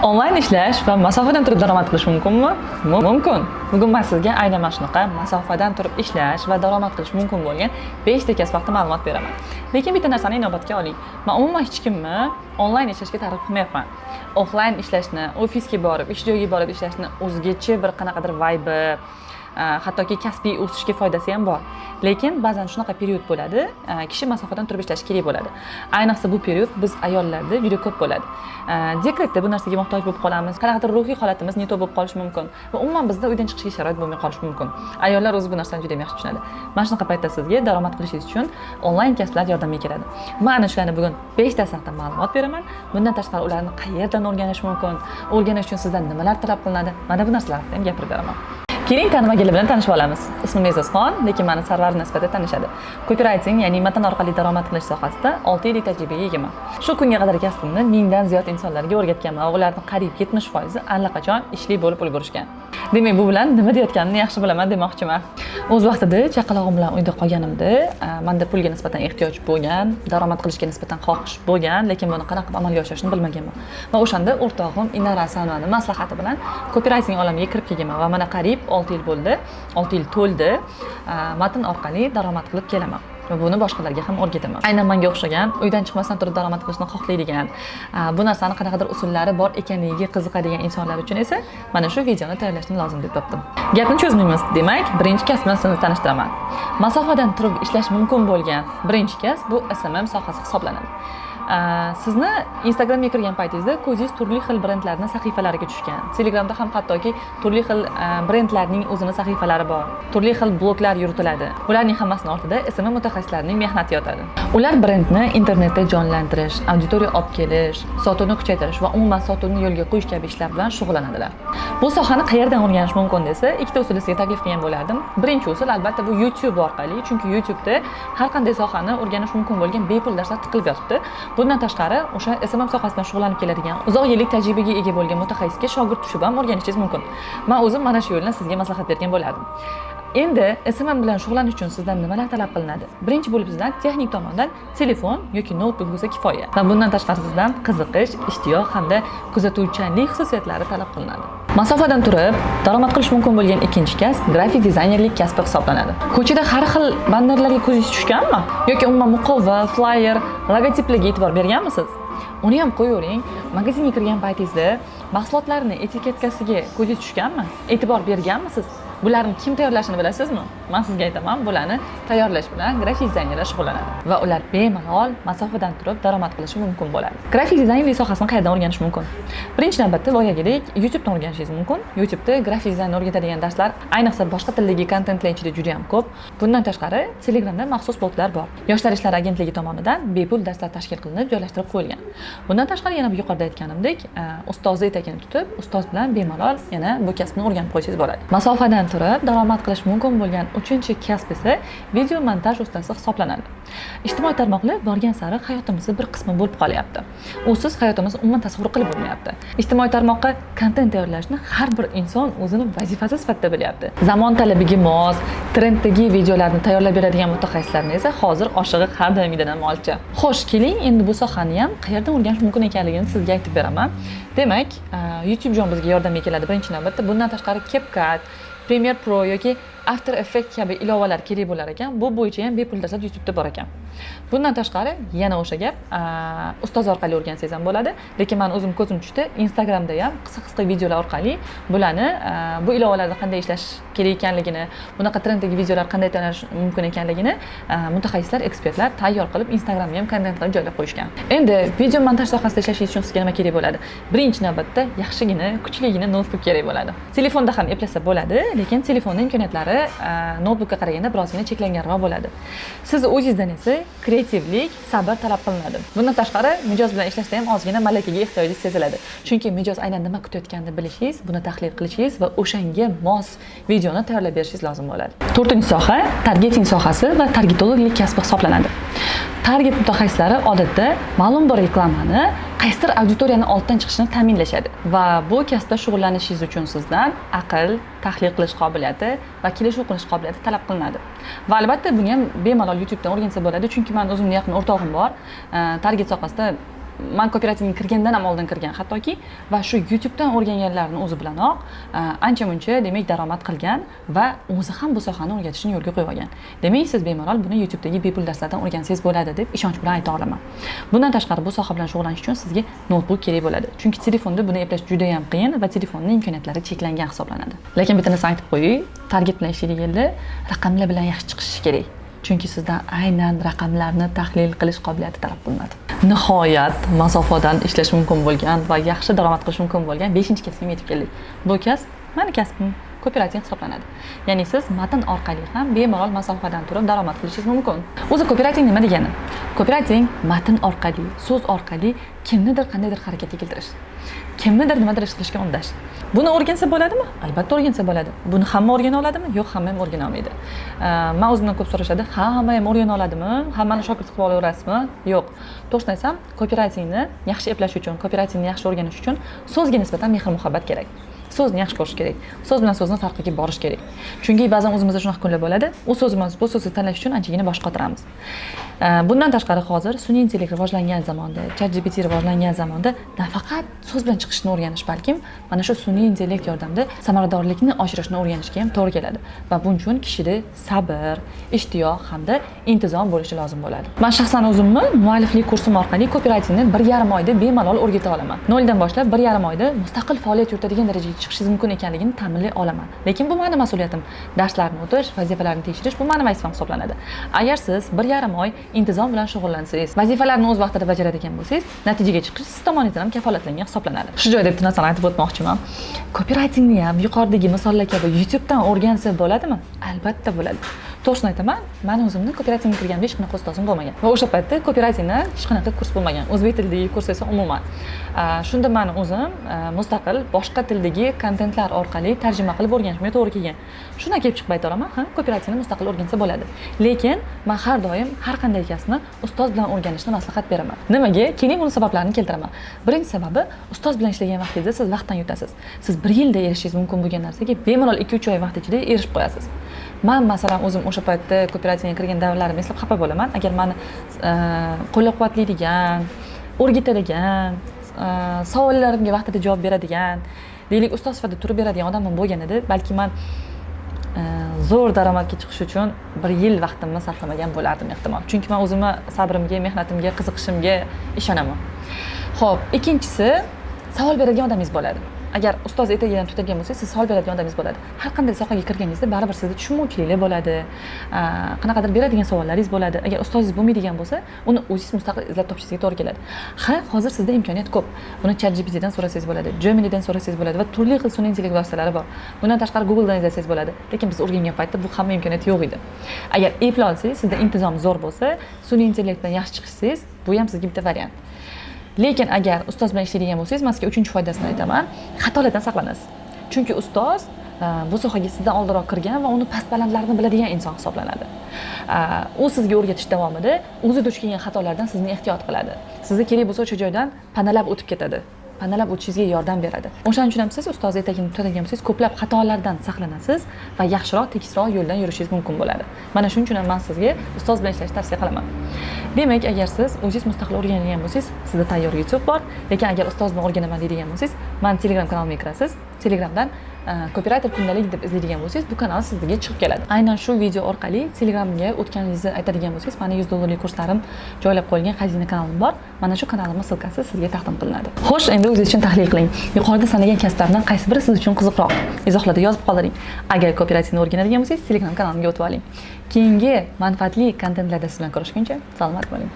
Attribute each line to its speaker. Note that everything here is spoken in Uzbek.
Speaker 1: Onlayn ishlash va masofadan turib daromad qilish mumkinmi? Mumkin. Bugun men sizga aynan mana shunaqa masofadan turib ishlash va daromad qilish mumkin bo'lgan 5 ta kasb haqida ma'lumot beraman. Lekin bitta narsani inobatga oling. Men umuman hech kimni onlayn ishlashga targ'ib qilmayapman. Offline ishlashni, ofisga borib, ish joyiga borib ishlashni o'zgacha bir qanaqadir vibe, hattoki kasbiy o'sishga foydasi ham bor. Lekin ba'zan shunaqa период bo'ladi, kishi masofadan turib ishlashi kerak bo'ladi. Ayniqsa bu период biz ayollarda juda ko'p bo'ladi. Dekretda bu narsaga muhtoj bo'lib qolamiz. Qanaqadir ruhiy holatimiz не то bo'lib qolishi mumkin va umuman bizda uydan chiqishga sharoit bo'lmay qolishi mumkin. Ayollar o'zi bu narsani juda ham yaxshi tushunadi. Mana shunaqa paytda sizga daromad qilishingiz uchun onlayn kasblar yordamga keladi. Men ana shularni bugun 5 tasi haqida ma'lumot beraman. Bundan tashqari ularni qayerdan o'rganish mumkin, o'rganish uchun sizdan nimalar talab qilinadi, mana bu narsalar haqida ham gapirib beraman. Keling, tanimaganlar bilan tanishib olamiz. Ismim E'zozxon, lekin meni Sarvar sifatida tanishadi. Copywriting, ya'ni matn orqali daromad qilish sohasida 6 yillik tajribaga egaman. Shu kunga qadar kasbimni 1000 dan ziyod insonlarga o'rgatganman va ularning qariyb 70% allaqachon ishli bo'lib ulgurishgan. Demak, bu bilan nima deyotganimni yaxshi bilaman demoqchiman. O'z vaqtida chaqalog'im bilan uyda qolganimda, menda pulga nisbatan ehtiyoj bo'lgan, daromad qilishga nisbatan xohish bo'lgan, lekin buni qanaqa qilib amalga oshirishni bilmaganman. Va o'shanda o'rtog'im Inara Asanovani maslahati bilan copywriting olamiga kirib kelganman va mana qariyb 6 yil bo'ldi, 6 yil to'ldi, matn orqali daromad qilib kelaman. Va buni boshqalarga ham o'rgataman. Aynan menga o'xshagan, uydan chiqmasdan turib daromad qilishni xohlaydigan, bu narsani qanaqadir usullari bor ekanligiga qiziqadigan insonlar uchun esa mana shu videoni tayyorlashni lozim deb topdim. Gapni cho'zmaymiz. Demak, birinchi kasb bilan sizni tanishtiraman. Masofadan turib ishlash mumkin bo'lgan birinchi kasb bu SMM sohasi hisoblanadi. Sizni Instagramga kirgan paytingizda ko'zingiz turli xil brendlarning sahifalariga tushgan. Telegramda ham hattoki turli xil brendlarning o'zini sahifalari bor. Turli xil bloglar yuritiladi. Bularning hammasini ortida SMM mutaxassislarining mehnati yotadi. Ular brendni internetda jonlantirish, auditoriya olib kelish, sotuvni kuchaytirish va umuman sotuvni yo'lga qo'yish kabi ishlar bilan shug'ullanadilar. Bu sohani qayerdan o'rganish mumkin desa, ikkita usulni sizga taklif qilgan bo'lardim. Birinchi usul albatta bu YouTube orqali, chunki YouTube'da har qanday sohani o'rganish mumkin bo'lgan bepul darslar tiqilib yotibdi. Bundan tashqari, o'sha SMM sohasi bilan shug'ullanib keladigan, uzoq yillik tajribaga ega bo'lgan mutaxassisga shogird tushib ham o'rganishingiz mumkin. Men o'zim mana shu yo'lni sizga maslahat bergan bo'lardim. Endi SMM bilan shug'ullanish uchun sizdan nimalar talab qilinadi? Birinchi bo'lib sizdan texnik tomondan telefon yoki noutbuk bo'lsa kifoya. Va bundan tashqari sizdan qiziqish, ishtiyoq hamda kuzatuvchanlik xususiyatlari talab qilinadi. Masofadan turib daromad qilish mumkin bo'lgan ikkinchi kasb grafik dizaynerlik kasbi hisoblanadi. Ko'chada har xil bannerlarga ko'zingiz tushganmi? Yoki umuman muqova, flyer, logotiplarga e'tibor berganmisiz? Uni ham qo'yavering. Magazinga kirgan paytingizda mahsulotlarni etiketkasiga ko'zingiz tushganmi? E'tibor berganmisiz? Bularni kim tayyorlashini bilasizmi? Men sizga aytaman, bularni tayyorlash bilan grafik dizaynerlar shug'ullanadi va ular bemalol masofadan turib daromad qilishi mumkin bo'ladi. Grafik dizaynerlik sohasini qayerdan o'rganish mumkin? Birinchi navbatda boyagidek YouTubedan o'rganishingiz mumkin. YouTubeda grafik dizaynni o'rgatadigan darslar, ayniqsa boshqa tildagi kontentlar ichida juda ham ko'p. Bundan tashqari, Telegramda maxsus botlar bor. Yoshlar ishlari agentligi tomonidan bepul darslar tashkil qilinib, joylashtirib qo'yilgan. Bundan tashqari yana yuqorida aytganimdek, ustozni etagini tutib, ustoz bilan bemalol yana bu kasbni o'rganib qo'ysangiz bo'ladi. Masofadan turib daromad qilish mumkin bo'lgan uchinchi kasb esa video montaj ustasi hisoblanadi. Ijtimoiy tarmoqlar borgan sari hayotimizni bir qismi bo'lib qolyapti. Usiz hayotimizni umuman tasavvur qilib bo'lmayapti. Ijtimoiy tarmoqqa kontent tayyorlashni har bir inson o'zini vazifasi sifatida bilyapti. Zamon talabiga mos, trenddagi videolarni tayyorlab beradigan mutaxassislarni esa hozir oshig'i har doimgidan ham olcha. Xo'sh, keling, endi bu sohani ham qayerdan o'rganish mumkin ekanligini sizga aytib beraman. Demak, YouTube jon bizga yordamga keladi birinchi navbatda. Bundan tashqari CapCut, Premiere Pro yoki After Effects kabi ilovalar kerak bo'lar ekan. Bu bo'yicha ham bepul darslar YouTube'da bor ekan. Bundan tashqari yana o'sha gap, ustoz orqali o'rgansangiz ham bo'ladi, lekin mani o'zim ko'zim tushdi, Instagramda ham qisqa-qisqa videolar orqali bularni, bu ilovalarda qanday ishlash kerak ekanligini, bunaqa trenddagi videolar qanday tayyorlash mumkin ekanligini mutaxassislar, ekspertlar tayyor qilib Instagramga ham kontent qilib joylab qo'yishgan. Endi video montaj sohasida ishlashingiz uchun sizga nima kerak bo'ladi? Birinchi navbatda yaxshigina, kuchligina noutbuk kerak bo'ladi. Telefonda ham eplasa bo'ladi, lekin telefonda imkoniyatlari noutbukka qaraganda birozgina cheklanganroq bo'ladi. Siz o'zingizdan esa kreativlik, sabr talab qilinadi. Bundan tashqari mijoz bilan ishlashda ham ozgina malakaga ehtiyojingiz seziladi. Chunki mijoz aynan nima kutayotganini bilishingiz, buni tahlil qilishingiz va o'shanga mos videoni tayyorlab berishingiz lozim bo'ladi. To'rtinchi soha targeting sohasi va targetologlik kasbi hisoblanadi. Target mutaxassislari odatda ma'lum bir reklamani qaysidir auditoriyani olddan chiqishini ta'minlashadi va bu kasbda shug'ullanishingiz uchun sizdan aql, tahlil qilish qobiliyati va kelishuv qilish qobiliyati talab qilinadi. Va albatta buni ham bemalol YouTubedan o'rgansa bo'ladi, chunki mani o'zimni yaqin o'rtog'im bor. Target sohasida Man kopiraytingga kirgandan ham oldin kirgan hattoki, va shu YouTubedan o'rganganlarini o'zi bilanoq ancha muncha, demak, daromad qilgan va o'zi ham bu sohani o'rgatishni yo'lga qo'yib olgan. Demak, siz bemalol buni YouTubedagi bepul darslardan o'rgansangiz bo'ladi deb ishonch bilan ayta olaman. Bundan tashqari, bu soha bilan shug'ullanish uchun sizga noutbuk kerak bo'ladi, chunki telefonda buni eplash juda yam qiyin va telefonni imkoniyatlari cheklangan hisoblanadi. Lekin bitta narsani aytib qo'yay, target bilan ishlaydiganda raqamlar bilan yaxshi chiqish kerak, chunki sizdan aynan raqamlarni tahlil qilish qobiliyati talab qilinadi. Nihoyat masofadan ishlash mumkin bo'lgan va yaxshi daromad qilish mumkin bo'lgan beshinchi kasbga yetib keldik. Bu kasb mani kasbim, kopirayting hisoblanadi. Ya'ni siz matn orqali ham bemalol masofadan turib daromad qilishingiz mumkin. O'zi kopirayting nima degani? Kopirayting matn orqali, so'z orqali kimnidir qandaydir harakatga keltirish, kimnidir nimadir ish qilishga undash. Buni o'rgansa bo'ladimi? Albatta o'rgansa bo'ladi. Buni hamma o'rgana oladimi? Yo'q, hamma ham o'rgana olmaydi. Man o'zimdan ko'p so'rashadi, hamma ham o'rgana oladimi, hammani shogird qilib olaverasizmi? Yo'q, to'g'risini aytsam, kopiraytingni yaxshi eplash uchun, kopiraytingni yaxshi o'rganish uchun so'zga nisbatan mehr muhabbat kerak, so'zni yaxshi ko'rish kerak, so'z bilan so'zni farqiga borish kerak. Chunki ba'zan o'zimizda shunaqa kunlar bo'ladi, u so'z emas, bu so'zni tanlash uchun anchagina bosh qotiramiz. Bundan tashqari, hozir sun'iy intellekt rivojlangan zamonda, ChatGPT rivojlangan zamonda nafaqat so'z bilan chiqishni o'rganish, balkim mana shu sun'iy intellekt yordamida samaradorlikni oshirishni o'rganishga ham to'g'ri keladi va buning uchun kishida sabr, ishtiyoq hamda intizom bo'lishi lozim bo'ladi. Man shaxsan o'zimni mualliflik kursim orqali kopiraytingni 1,5 oyda bemalol o'rgata olaman. Noldan boshlab 1,5 oyda mustaqil faoliyat yuritadigan darajaga chiqishingiz mumkin ekanligini ta'minlay olaman. Lekin bu mani mas'uliyatim. Darslarni o'tish, vazifalarni tekshirish bu mani vazifam hisoblanadi. Agar siz 1,5 oy intizom bilan shug'ullansangiz, vazifalarni o'z vaqtida bajaradigan bo'lsangiz, natijaga chiqish siz tomoningizdan ham kafolatlangan hisoblanadi. Shu joyda bitta narsani aytib o'tmoqchiman. Kopiraytingni ham yuqoridagi misollar kabi YouTubedan o'rgansa bo'ladimi? Albatta bo'ladi. To'g'risini aytaman, mani o'zimni kopiraytingga kirganimda hech qanaqa ustozim bo'lmagan va o'sha paytda kopiraytingda hech qanaqa kurs bo'lmagan, o'zbek tilidagi kurs esa umuman. Shunda mani o'zim mustaqil boshqa tildagi kontentlar orqali tarjima qilib o'rganishimga to'g'ri kelgan. Shundan kelib chiqib ayta olaman, ha, kopiraytingni mustaqil o'rgansa bo'ladi. Lekin man har doim har qanday kasbni ustoz bilan o'rganishni maslahat beraman. Nimaga? Keling, buni sabablarini keltiraman. Birinchi sababi, ustoz bilan ishlagan vaqtingizda siz vaqtdan yutasiz. Siz bir yilda erishishingiz mumkin bo'lgan narsaga bemalol 2-3 oy vaqt ichida erishib qo'yasiz. Man, masalan, o'zim o'sha paytda kopiraytingga kirgan davrlarimni eslab xafa bo'laman. Agar mani qo'llab quvvatlaydigan, o'rgatadigan, savollarimga vaqtida javob beradigan, deylik, ustoz sifatida turib beradigan odamim bo'lganida, balki man zo'r daromadga chiqish uchun bir yil vaqtimni sarflamagan bo'lardim ehtimol. Chunki man o'zimni sabrimga, mehnatimga, qiziqishimga ishonaman. Ho'p, ikkinchisi, savol beradigan odamingiz bo'ladi. Agar ustoz etagidan tutadigan bo'lsangiz, siz savol beradigan odamingiz bo'ladi. Har qanday sohaga kirganingizda baribir sizda tushunmovchiliklar bo'ladi, qanaqadir beradigan savollaringiz bo'ladi. Agar ustozingiz bo'lmaydigan bo'lsa, uni o'zingiz mustaqil izlab topishingizga to'g'ri keladi. Ha, hozir sizda imkoniyat ko'p. Buni ChatGPTdan so'rasangiz bo'ladi, Geminidan so'rasangiz bo'ladi va turli xil sun'iy intellekt vositalari bor. Bundan tashqari, Googledan izlasangiz bo'ladi. Lekin biz o'rgangan paytda bu hamma imkoniyat yo'q edi. Agar eplay olsangiz, sizda intizom zo'r bo'lsa, sun'iy intellekt bilan yaxshi chiqishsangiz, bu ham sizga bitta variant. Lekin agar ustoz bilan ishlaydigan bo'lsangiz, man sizga uchinchi foydasini aytaman: xatolardan saqlanasiz. Chunki ustoz bu sohaga sizdan oldinroq kirgan va uni past balandlarini biladigan inson hisoblanadi. U sizga o'rgatish davomida o'zi duch kelgan xatolardan sizni ehtiyot qiladi. Sizni kerak bo'lsa o'sha joydan panalab o'tib ketadi, panalab o'tishingizga yordam beradi. O'shaning uchun ham siz ustoz etagini tutadigan bo'lsangiz, ko'plab xatolardan saqlanasiz va yaxshiroq, tekisroq yo'ldan yurishingiz mumkin bo'ladi. Mana shuning uchun ham man sizga ustoz bilan ishlashni tavsiya qilaman. Demak, agar siz o'zingiz mustaqil o'rganadigan bo'lsangiz, sizda tayyor YouTube bor. Lekin agar ustoz bilan o'rganaman deydigan bo'lsangiz, mani Telegram kanalimga kirasiz. Telegramdan kopirayter kundalik deb izlaydigan bo'lsangiz, bu kanal sizga chiqib keladi. Aynan shu video orqali Telegramga o'tganingizni aytadigan bo'lsangiz, mani 100 dollarlik kurslarim joylab qo'yilgan xazina kanalim bor. Mana shu kanalimning ссылка si sizga taqdim qilinadi. Xo'sh, endi o'zingiz uchun tahlil qiling. Yuqorida sanagan kasblardan qaysi biri siz uchun qiziqroq? Izohlarda yozib qoldiring. Agar kopiraytingni o'rganadigan bo'lsangiz, Telegram kanalimga o'tib oling. Keyingi manfaatli kontentlarda siz bilan ko'rishguncha, salomat bo'ling.